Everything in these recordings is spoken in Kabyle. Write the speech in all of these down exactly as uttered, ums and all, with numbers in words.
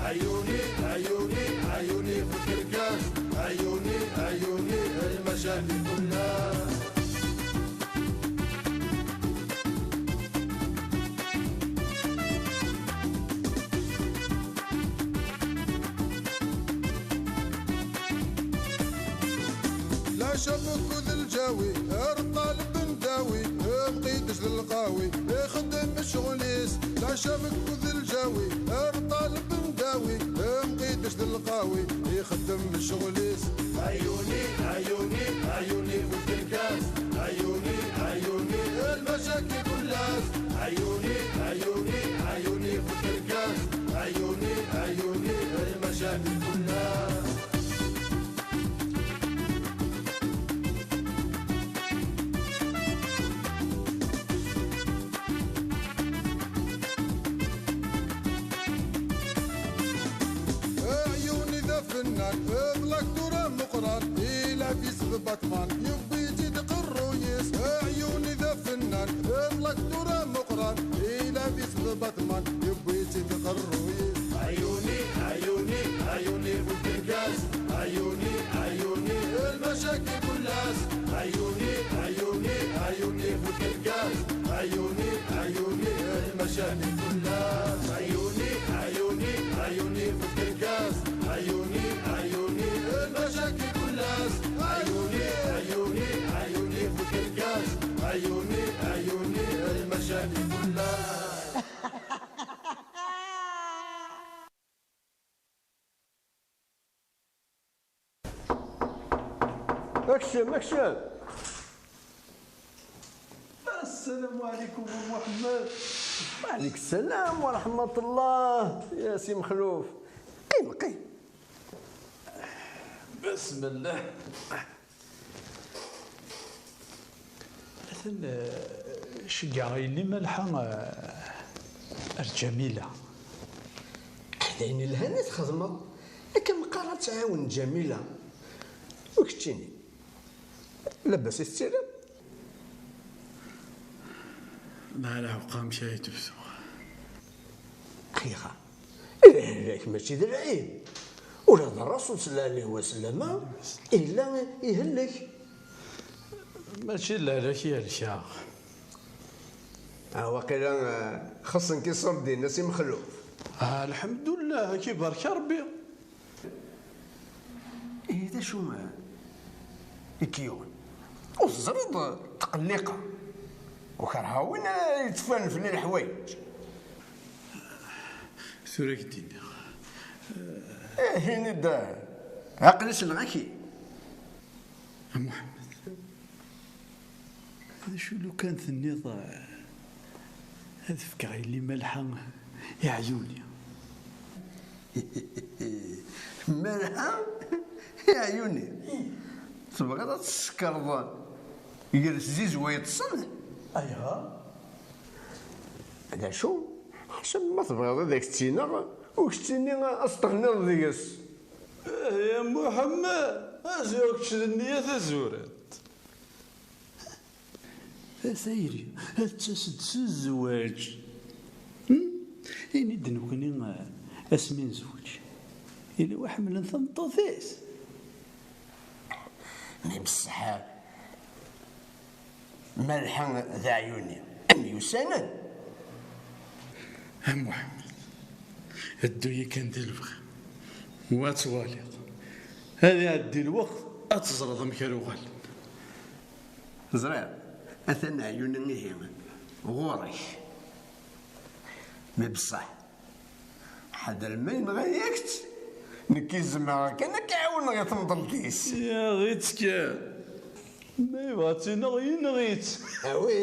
عيوني، عيوني، عيوني في الكركاس، عيوني، عيوني، المشاكل كلها. لا شبك ذ الجاوي، ار طالب نداوي، مقيدش للقاوي، يخدم الشغليس. لا شبك ذ الجاوي، ار طالب نداوي، مقيدش للقاوي، يخدم الشغليس. عيوني، عيوني، عيوني في الكركاس، عيوني، عيوني، المشاكل كلها. عيوني، عيوني، عيوني في الكركاس، عيوني، عيوني، المشاكل كلها. عيوني ذا فنان، بلاك دورة مقران، إلا في سبب باتمان، يبي يزيد قرويس. عيوني ذا فنان، بلاك دورة مقران، إلا في سبب باتمان، يبي يزيد قرويس. عيوني، عيوني، عيوني في الكركاس، عيوني، عيوني، المشاكل كلها. عيوني، عيوني، عيوني في الكركاس، عيوني، عيوني، المشاكل كلها. عيوني، عيوني، عيوني في الكركاس، عيوني، عيوني، المشاكل كلها. عيوني، عيوني، عيوني في الكركاس، عيوني، عيوني، المشاكل كلها. اكشن، اكشن. السلام عليكم أم محمد. وعليك السلام ورحمة الله يا سي مخلوف. قيم، قيم. بسم الله. أثن، آه، شقة اللي مالحة، آه، الجميلة. هذا يلهان تخدمه. أكا مقارنة تعاون جميلة. وكتشيني. لاباس يستلم؟ لا، لا، بقى مشى يتبسم. خيرا. إيه، ماشي ذا العيب. ولا ذا الرسول صلى الله عليه وسلم إلا يهلك. ماشي لا، لا، شي هلكة. آه، واقيلا، آه، خصن كي صور دين، سي مخلوف. آه، الحمد لله، كي بارك ربي. إيه، دا شو ما يكيون؟ وزرد تقليقة. وكرها وين يتفن في الحوايج؟ ثورة الدين. إيه، هنا دا. عقلش الغاكي. أ محمد، d acu lukan tenniḍ, eh, ad fkeɣ yelli Malḥa i ɛyuni? Malḥa i ɛyuni? Tebɣiḍ ad tessekreḍ gar tzizwa yeṭṭsen? Ayɣer? D acu? Ḥseb ma tebɣiḍ ad ak-tt-iniɣ, u keččini ad teṭṭenniḍ deg-s. Eh, ya Muḥemmed, aziɣ kečč d nniya tazurant. A tayri, ad tas-d s zzwaǧ. Hmm? Ini-d nekkni, eh, asmi nezweǧ, yella wa ḥemmlen tameṭṭut-is? Mi bessḥa Malḥa d ɛyuni myussanen. A Muḥemmed, ddu-yi kan di lebɣi, wa twaliḍ. Ad iɛeddi lweqt, ad teẓreḍ amek ara uɣalen. Ẓriɣ, atan ɛyuni ihi ɣur-k. Mi bessah, ḥader ma yenɣa-yak-tt, nekk zemreɣ kan ad k-ɛawneɣ i temḍelt-is. Yaɣ-itt kan. Ma yebɣa ad tt-ineɣ, yenɣ-itt. Awi.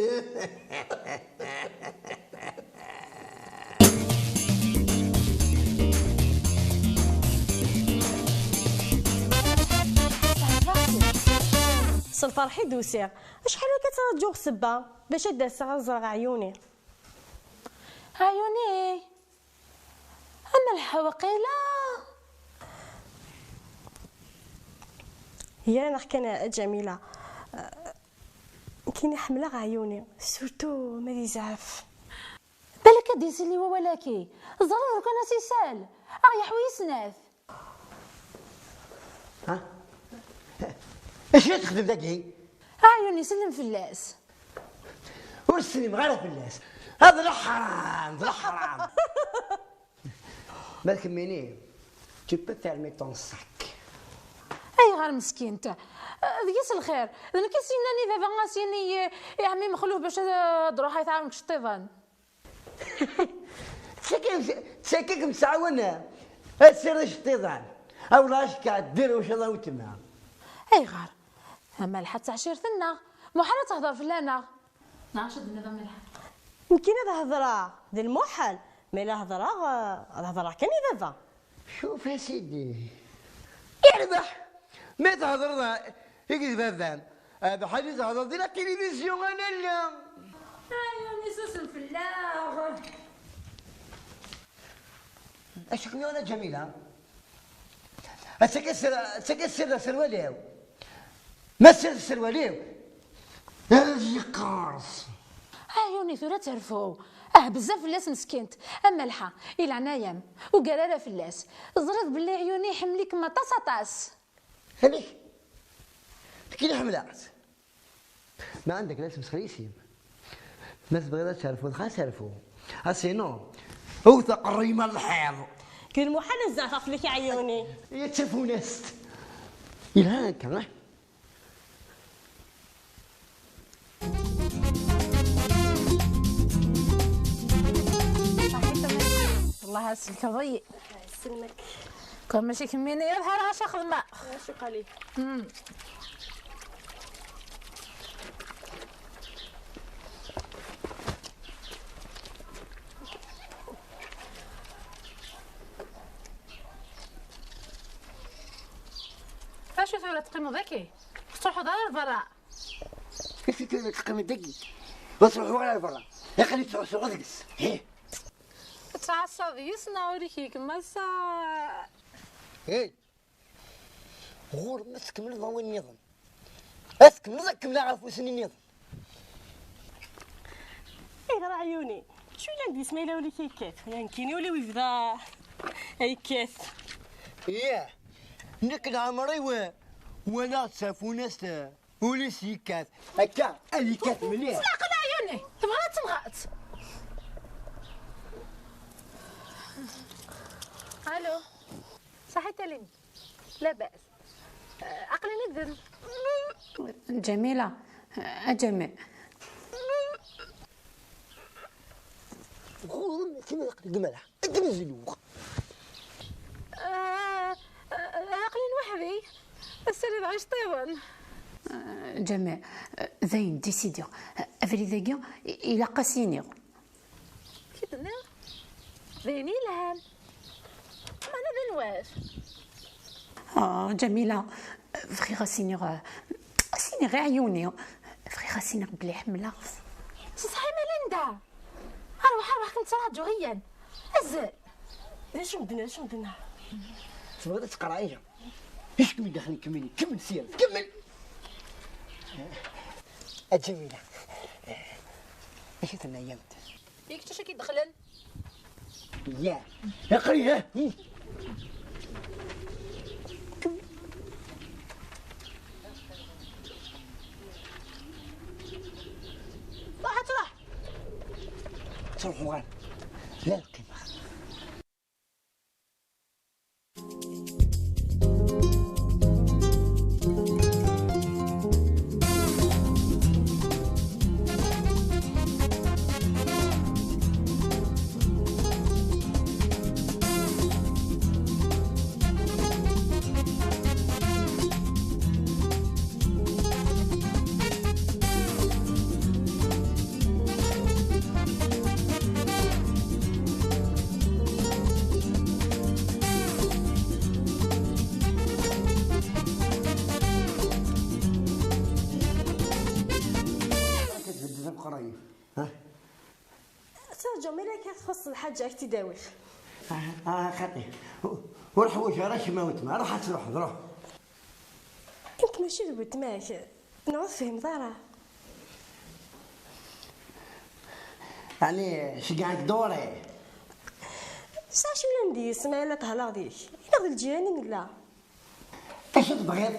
S lferḥ i d-usiɣ. Acḥal akka ttraǧuɣ ssebba bac ad d-aseɣ ad ẓreɣ ɛyuni. Ɛyuni! Am lḥewqila! Ger-aneɣ kan a Ǧamila. Nekkini ḥemmleɣ ɛyuni, surtout ma d izɛef. Balak ad d-isili wawal-agi. Ẓriɣ lukan ad s-isal. Aɣ yeḥwi snat. Ha? Acu i texdem dagi? Ɛyuni, sellem fell-as. Ur slimeɣ ara fell-as. Hada d leḥram, d leḥram. Ma d kemmini, tu peux fermer ton sac. Ayɣer meskint? Deg-s lxir. D nekk i s-yennan i baba a s-yini i, i ɛemmi Mexluf bac ad, ad d-ruḥ ad t-iɛawen deg iceṭṭiḍen. Tagi, tagi kem-tɛawen ad ssired iceṭṭiḍen. A wlay acka ddir wacu d awetma. Ayɣer? A Malḥa d taɛcirt-nneɣ. Muḥal ad tehder fell-aneɣ. Neɣ acu d-tenniḍ a Malḥa? Nekkini ad hedreɣ d lmuḥal, ma la hedreɣ, eh, ad hedreɣ kan i baba. Cuf a sidi. Irbeḥ! Ma thedreḍ i d baba-m, bḥal i thedreḍ di la télévision a lalla. Ay, a susem fell-aɣ. Acu kem-yuɣen a Ǧamila? Ass-agi ssir-, ass-agi ssired aserwal-iw. Ma ssired aserwal-iw, ad yeqqers. Ɛyuni tura terfu. Ah, bezzaf fell-as meskint. A Malḥa, i leɛnaya-m, ugar ara fell-as. Teẓriḍ belli Ɛyuni iḥemmel-ikem aṭas, aṭas. Amek? Nekkini ḥemmleɣ-tt. Ma ɛendek la tesmesxer yes-i. Ma tebɣiḍ ad terfuḍ, xas rfu. A sinon, wwet aqerruy-im ar lḥiḍ. Kul muḥal ad zeɛfeɣ fell-ak a Ɛyuni. Ya d tafunast. Yelha akka, ah? Ṣaḥit a Malḥa. Wellah aselkeḍ-iyi. Yesselmek. Kan mačči kemmini, ad ḥareɣ acu xedmeɣ. Acu qali? Hmm. Acu tura teqqimeḍ daki? Ur tettruḥuḍ ara ɣer berra? Acu tura teqqimeḍ daki? Ur ttruḥuɣ ara ɣer berra. Aql-i ttɛussuɣ deg-s. Hi. Tettɛassaḍ yes neɣ ur ikik massa? Hey. Ɣur-m ad tkemmleḍ awal nniḍen. Ad tkemmleḍ ad kemmleɣ ɣef wussan nniḍen. Ayɣer a Ɛyuni? Acu yellan deg-s ma yella ul-ik yekkat? Nekkini ul-iw yebda yekkat. Yah, nekk leɛmer-iw walaɣ-d tafunast ul-is yekkat. Akka, ad yekkat mliḥ. S leɛqel a Ɛyuni, tebɣiḍ ad tebɣiḍ. Alo, ṣaḥit a Limi. Labas. Aql-i nekk d Ǧamila, a Ǧamil. Ɣur-m kima aql-i deg umalaḥ. Akken zluɣ. Aql-i lweḥd-i. Ass-a rideɣ iceṭṭiḍen. Ǧamil, dayen décidiɣ. Abrid-agi ilaq ad s-iniɣ. Ki tenniḍ? D ayen yelhan. Meɛna d anwa-t? Ah, Ǧamila, bɣiɣ ad s-iniɣ, ad s-iniɣ i Ɛyuni. Bɣiɣ ad s-iniɣ belli ḥemmleɣ-t. Ṣṣeḥ-im a Linda. Arwaḥ, arwaḥ, kem-ttraǧuɣ, iyyan. Azzel. D acu medden, d acu medden? Tebɣiḍ ad tqerɛeḍ? Acu kem-id-daxlen kemmini? Kemmel sya, kemmel! A Ǧamila, acu tennayemt? I kečč acu k-id-dexlen? Ya, aql-i, ha? Ruḥ ad truḥ! Truḥ uɣal. La lqima. Akka tbeddeḍ akk qrayef, ha? Ttraǧu mi akka txuṣṣ lḥaǧa ad k-tt-id-awiɣ. Ah, ah, xaṭi. Ur, ur ḥwaǧeɣ ara kemm a weltma. Ruḥ ad truḥeḍ, ruḥ. Nekk mačči d weltma-k. Neɣ ur tefhimeḍ ara? Ɛni ceggɛeɣ-k dɣuri? Tesɛa cemlan deg-s, ma yella thaleɣ deg-k. Neɣ d lǧiran i nella. Acu tebɣiḍ?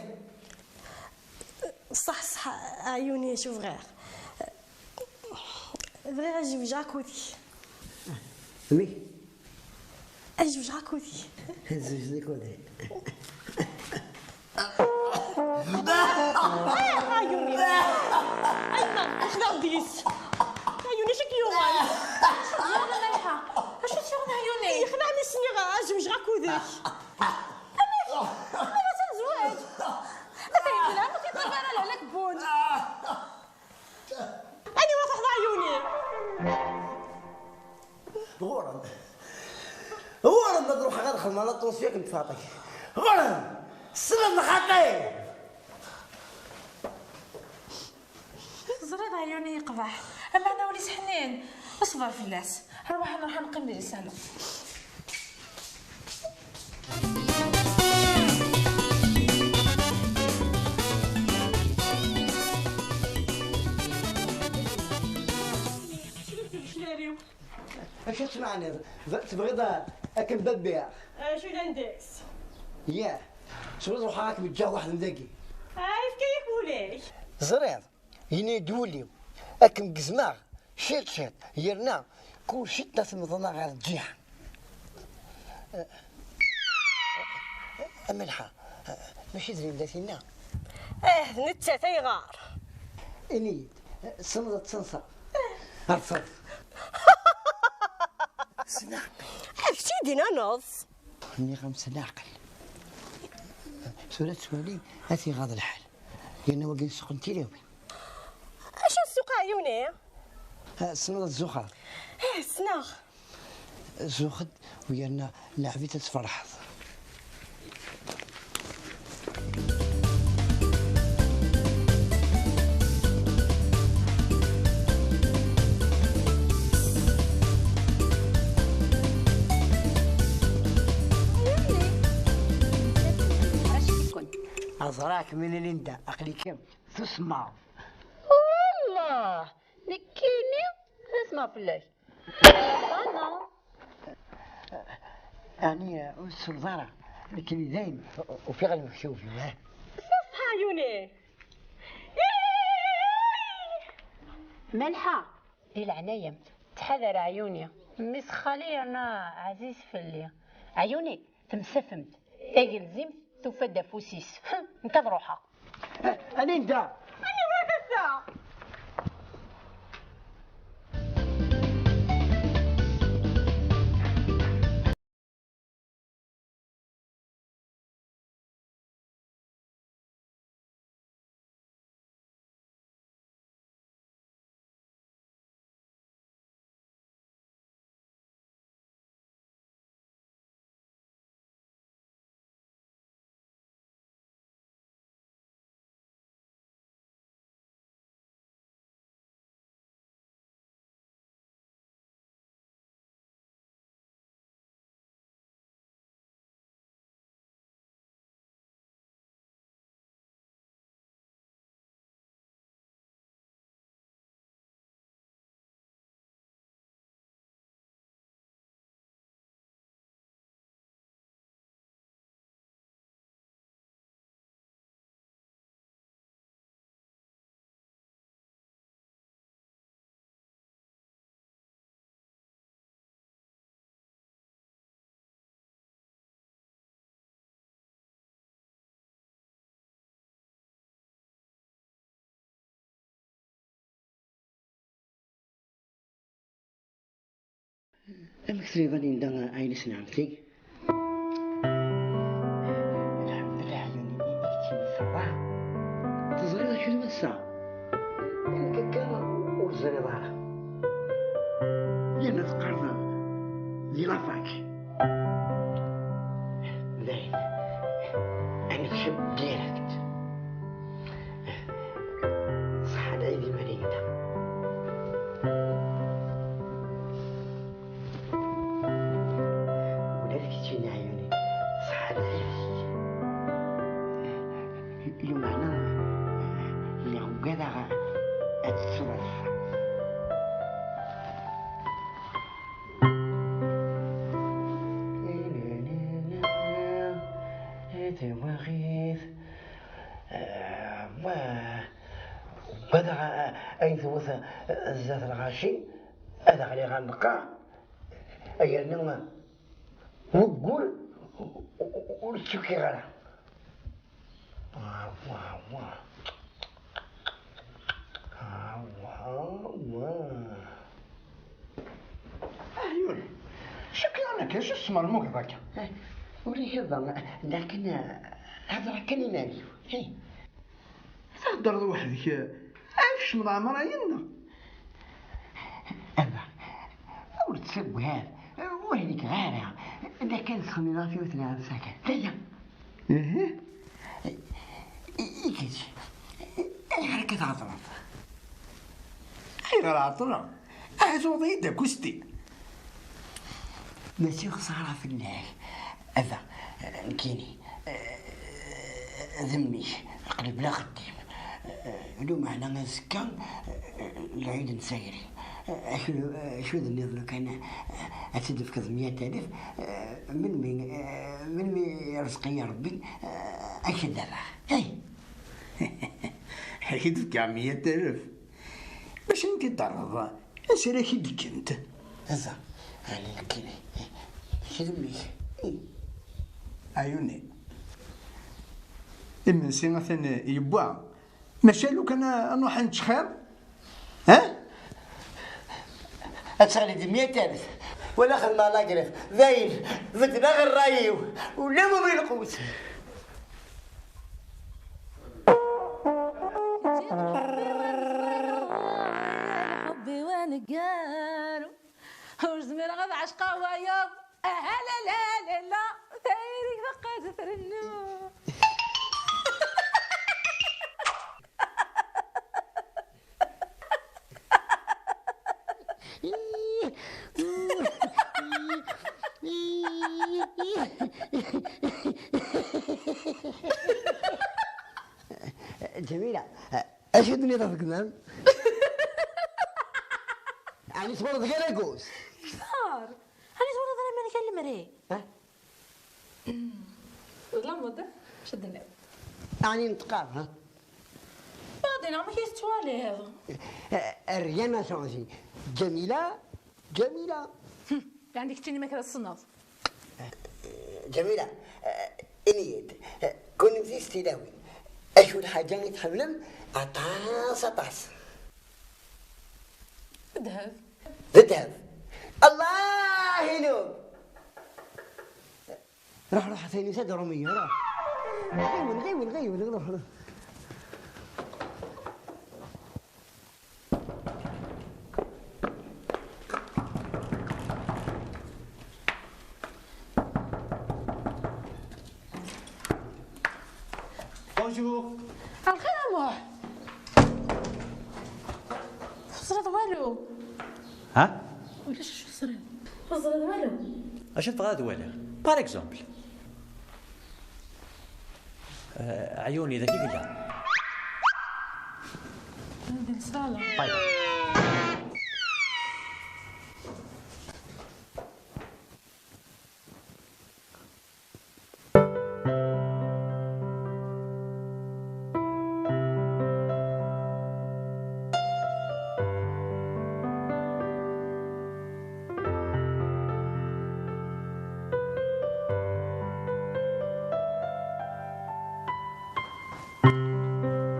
Ṣṣeḥ, ṣṣeḥ, a Ɛyuni, acu bɣiɣ? Bɣiɣ ad zewǧeɣ akked-k. Amek? Ad zewǧeɣ akked-k. Ad zewǧeɣ akked-k. Ah, Ɛyuni. Ayma, xdaɣ deg-s. Ɛyuni, acu k-yuɣen? Yalla Malḥa, acu tt-yuɣen Ɛyuni? Yexleɛ mi s-nniɣ ad zewǧeɣ akked-k. Amek? Amek ad tezweǧ? Atan yelha, ur t-yeṭṭif ara lehlak n wul. Aniwa truḥeḍ a Ɛyuni? Ɣur-m. Ɣur-m ad ruḥeɣ ad xedmeɣ la tension akken tfaṭ-ik. Ɣur-m. Slen xaṭi. Teẓriḍ Ɛyuni yeqbeḥ, ameɛna ul-is ḥnin. Ṣber fell-as. Rwaḥ, nruḥ ad neqqim di lsalon. Acu tettmeɛniḍ? Tebɣiḍ a-, ad kem-babbiɣ? Acu yellan deg-s? Yah, tebɣiḍ ruḥeɣ ad kem-ǧǧeɣ weḥd-m dagi? Ah, yefka-yak wul-ik. Ẓriɣ, yenna-yi-d wul-iw, ad kem-gezmeɣ ciṭ ciṭ, yerna kul ciṭ ad temmḍeḍ ɣer lǧiha. A Malḥa, mačči d Linda tinna? Eh, d nettat, ayɣer? Ini-yi-d, tessneḍ ad tanseḍ? Rfed. S leɛqel. Ad kečč i d-inaneḍ. Nniɣ-am s leɛqel. Tura ttwali ad t-iɣaḍ lḥal. Yerna wagi n ssuq n tilawin. Acu n ssuq a Ɛyuni? Ah, tessneḍ ad tzuxxeḍ? Eh, ssneɣ. Zuxx-d u yerna leɛb-it ad tferḥeḍ. Ẓriɣ-kem a Linda, aql-ikem tusmeḍ. Wellah, nekkini ad asmeɣ fell-ak. Ana. Ɛni ur tselleḍ ara? Nekkini dayen ufiɣ lmektub, ha? Ṣṣeḥ a Ɛyuni. Malḥa, di leɛnaya-m, ttḥadar a Ɛyuni. Mmi-s xali yerna ɛziz fell-i. Ɛyuni, temsafemt. Tagelzimt tufa-d afus-is. Nekk ad ruḥeɣ. A Linda! Aniwa d ass-a? Amek tefriḍ a Linda ayen i s-nɛemti? Lḥemdullah, ɛyuni, i keččini ṣṣaba. Teẓriḍ acu d wass-a? Nekk akka ur teẓriḍ ara. Yerna teqqareḍ di la fac. Dayen, ad nekcem direct. Ṣaḥḥa lɛid i Malinda. Ula d keččini a ɛyuni, ṣaḥḥa lɛid-ik. Lameɛna lliɣ ugadeɣ ad tettuḍ ass-a. Tiwaɣit, eh, wa, wa daɣ, eh, ay tewwet, eh, zdat lɣaci, ad ɣliɣ ɣer lqaɛ, ay yerna wuggur ur ttukiɣ ara. Wa, wa, wa. Ah, wa, wa. Ah, Yuri, acu k-yuɣen akka? Acu tesmermugeḍ akka? Eh, ur ihiḍ, lakin, eh, hedreɣ kan iman-iw. Hey. Theddreḍ weḥd-k, eh, ad kecmeḍ ɛemrayen, neɣ? Aba, ur ttagad, ur helkeɣ ara. Lakin ttxemmimeɣ ɣef yiwet n lɛemsa kan. D aya. Ihi? I, i kečč, ayɣer akka tɛeṭṭleḍ? Ayɣer ɛeṭṭleɣ? Ahat tuɣeḍ-iyi-d akusti. Mačči xsaṛa fell-ak. Aba, nekkini, eh, d mmi-k, qleb la xeddim. Eh, lumeɛna azekka, eh, lɛid n tayri. Eh, acu, acu d-nniḍen lukan, eh, ad tt-id-tefkeḍ meyya alef? Eh, melmi, eh, melmi irezq-iyi Rebbi, eh, ad k-id-rreɣ. Hey! Ad k-id-fkeɣ meyya alef? Bac ad k-id-terreḍ, ansi ara k-id-ǧǧent? Ata, ɛni nekkini, mačči d mmi-k. Ɛyuni. Imensi atan yewwa. Maca lukan ad nruḥ ad nečč xir? Ha? Ad teɣli d meyya alef, wala xedmeɣ la grève. Dayen, beddleɣ ṛṛay-iw, ula ma lqut. Ḥubbi waneggaru, ur zmireɣ ad ɛecqeɣ wayeḍ. Aha la la la la, tayri teqqaz trennu. Ǧamila, acu d-tenniḍ ɣef gma-m? Ɛni twalaḍ gar agus? Kter! Ɛni twalaḍ ara iman-ik a lemri? Ha? D la mode, acu d-tenniḍ? Ɛni neṭqeɣ, ha? Baḍin, amek i tettwaliḍ? Eh, rien n'a changé. Ǧamila, Ǧamila. Hm, ɛni keččini ma kra tessneḍ? Ǧamila, eh, ini-yi-d, eh, kunemti s tilawin, acu lḥaǧa i tḥemmlem aṭas, aṭas? Ddheb. D ddheb. Allah inub! Ruḥ, ruḥ, a Taynus, ad d-ṛumiya, ruḥ. Ɣiwel, ɣiwel, ɣiwel, ruḥ, ruḥ. Bonjour. Lxir a Muḥ. Ur teẓriḍ walu. Ha? Ulac acu teẓriḍ. Ur teẓriḍ walu. Acu tebɣiḍ ad waliɣ? Par exemple. Eh, ɛyuni, dagi yella. Di lṣala. Bye bye.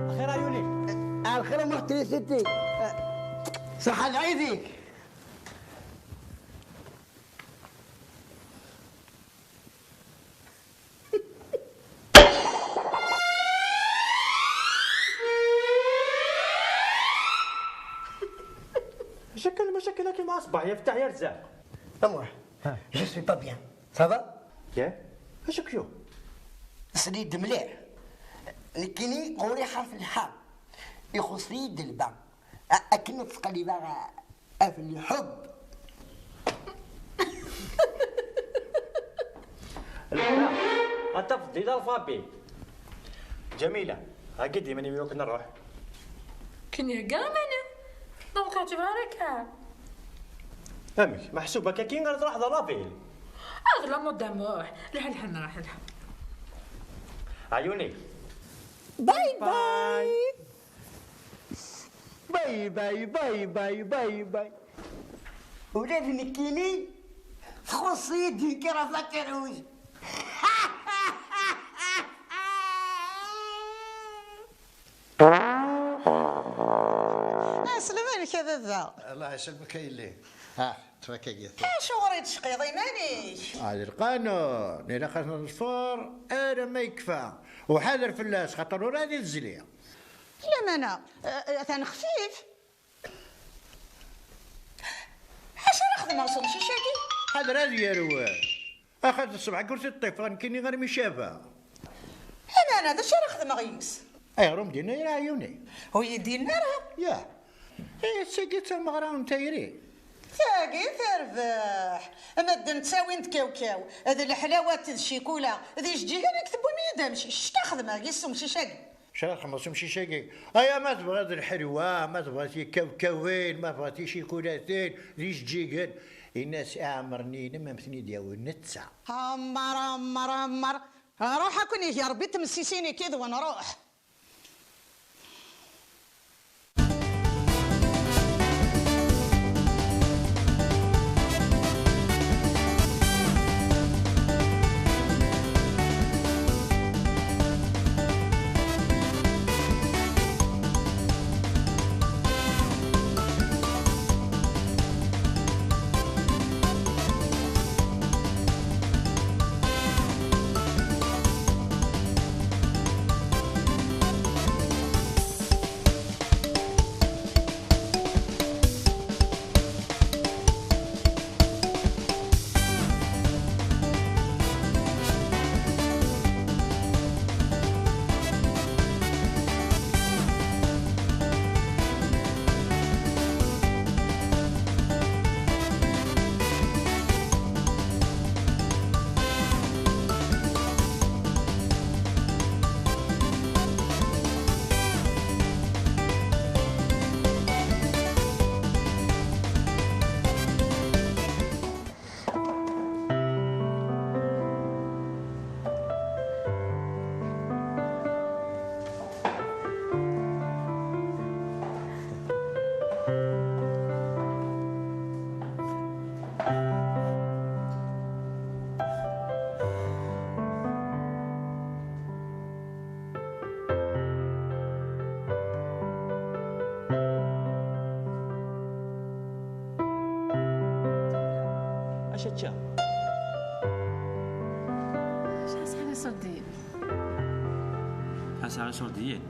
Axir a Yuli. Axir a Muḥ Trisiti. Ṣaḥa lɛid-ik. Maca kan, maca kan, akken ma ṣbeḥ ya ftaḥ ya Rzaq. A Muḥ, je suis pas bien. Ça va? Bien. Acu k-yuɣ? Sli-d mliḥ. Nekkini ɣur-i ḥerf lḥa. Ixuṣ-iyi-d lba. A-, akken ad ttqellibeɣ ɣef lḥubb. Lehna, ad tafeḍ di lalfabi. Ǧamila, heggi-d iman-im iwakken nruḥ. Ken ihegga iman-im. Neɣ ur k-ɛǧibeɣ ara akka? Amek? Meḥsub akka kin ara truḥeḍ ɣer la ville? Ah, d la mode a Muḥ. Lḥa, lḥa, nruḥ, lḥa. Ayuni. Bye bye. Bye bye, bye bye, bye bye. Ula d nekkini txuṣṣ-iyi-d une cravate rouge. Aslem-inek a baba. Allah yesselmek a yelli. Ah, ttwakagit. Acuɣer i d-tecqiḍ iman-ik? Ah, d lqanun. Ilaq ad neḍfer arma yekfa. Uḥader fell-as, xaṭer ur ad izli. Lamana, eh, atan xfif. Acu ara xedmeɣ s umcic-agi? Ḥader ad yerwel. Axaṭer ṣṣbeḥ ur t-ṭṭifeɣ nekkini armi caba. Amana, d acu ara xedmeɣ yis? Ayɣer ur m-d-yenni ara Ɛyuni? Ur yi-d-yenni ara? Yah. Eh, tagi d tameɣra n tayri. Tagi terbeḥ. Medden ttawin-d kawkaw, d leḥlawat d ccikula, d ijeǧǧigen i tewwim-iyi-d amcic. Cta xedmeɣ yis umcic-agi. Craxeɣ s umcic-agi. Aya ma tebɣiḍ lḥelwa, ma tebɣiḍ tikawkawin, ma tebɣiḍ ticikulatin, d ijeǧǧigen. Ini-as iɛemmren-inem am ten-id-yawi netta. Ammer, ammer, ammer. Ruḥ ad ken-igi Rebbi tmessisin-ik yid-wen, ruḥ. Acu čča? Acu tesɛiḍ iṣurdiyen? Ad sɛiɣ iṣurdiyen?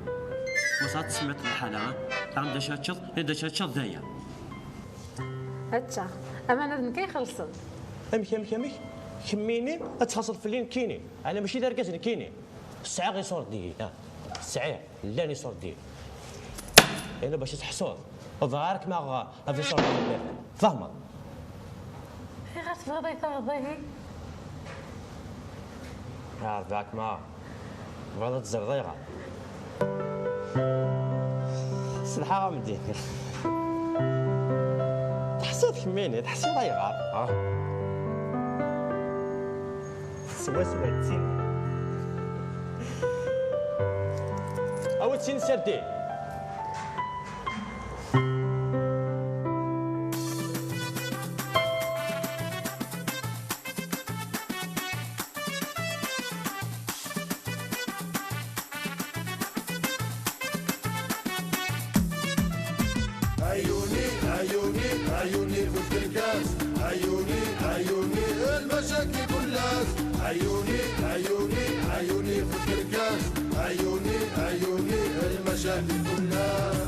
Ma sɛiɣ tesmiḍ lḥala, ha? Taɣem d acu ad teččeḍ, d acu ad teččeḍ d aya. Ačča, aman ad nekk ay xellṣen. Amek, amek, amek? Kemmini ad txaṣṣeḍ fell-i nekkini? Ala mačči d argaz nekkini. Sɛiɣ iṣurdiyen, ha? Sɛiɣ, llan iṣurdiyen. Ina bac ad teḥṣuḍ. Ḍeɛrek ma ɣ-, ɣef iṣurdiyen n baba. Tfehmeḍ? Ayɣer tebɣiḍ ad yi-taɣeḍ ihi? Ɛerḍeɣ-k ma tebɣiḍ ad teẓreḍ ayɣer. Selḥaɣ-am-d. Teḥṣiḍ kemmini, teḥṣiḍ ayɣer? Ah. Swaswa d tin. Awi-d sin serdin. Ɛyuni, ɛyuni, ɛyuni bu tkerkas. Ɛyuni, ɛyuni, lmacakil kulas. Ɛyuni, ɛyuni, ɛyuni bu tkerkas. Ɛyuni, ɛyuni, lmacakil kulas.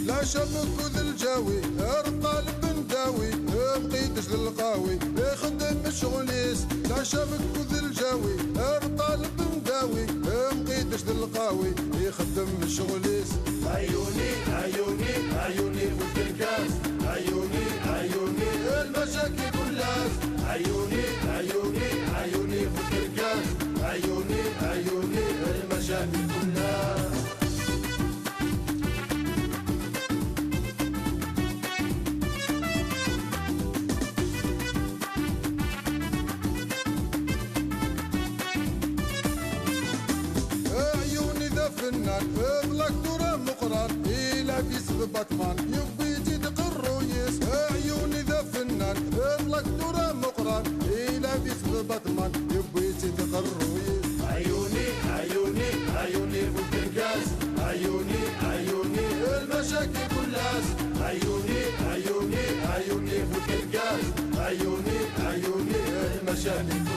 Leɛca akked lǧawi, ar ṭṭaleb ndawi, mqidec d lqawi, ixeddem ccɣel-is. Leɛca akked lǧawi, ar ṭṭaleb ndawi, mqidec d lqawi, ixeddem ccɣel-is. Ɛyuni, ɛyuni, ɛyuni bu tkerkas. Ɛyuni, ɛyuni, lmacakil kulas. Ɛyuni, ɛyuni, ɛyuni bu tkerkas. Ɛyuni, ɛyuni, lmacakil kulas. Ḍlak tura Meqqran, ila fi-s d Batman, yewwi-tt-id qerruy-is. Ɛyuni d afennan, ḍlak tura Meqqran, ila fi-s d Batman, yewwi-tt-id qerruy-is. Ɛyuni, ɛyuni, ɛyuni bu tirgaz, ɛyuni, ɛyuni, lmacakil kull ass. Ɛyuni, ɛyuni, ɛyuni bu tirgaz, ɛyuni, ɛyuni, lmacakil.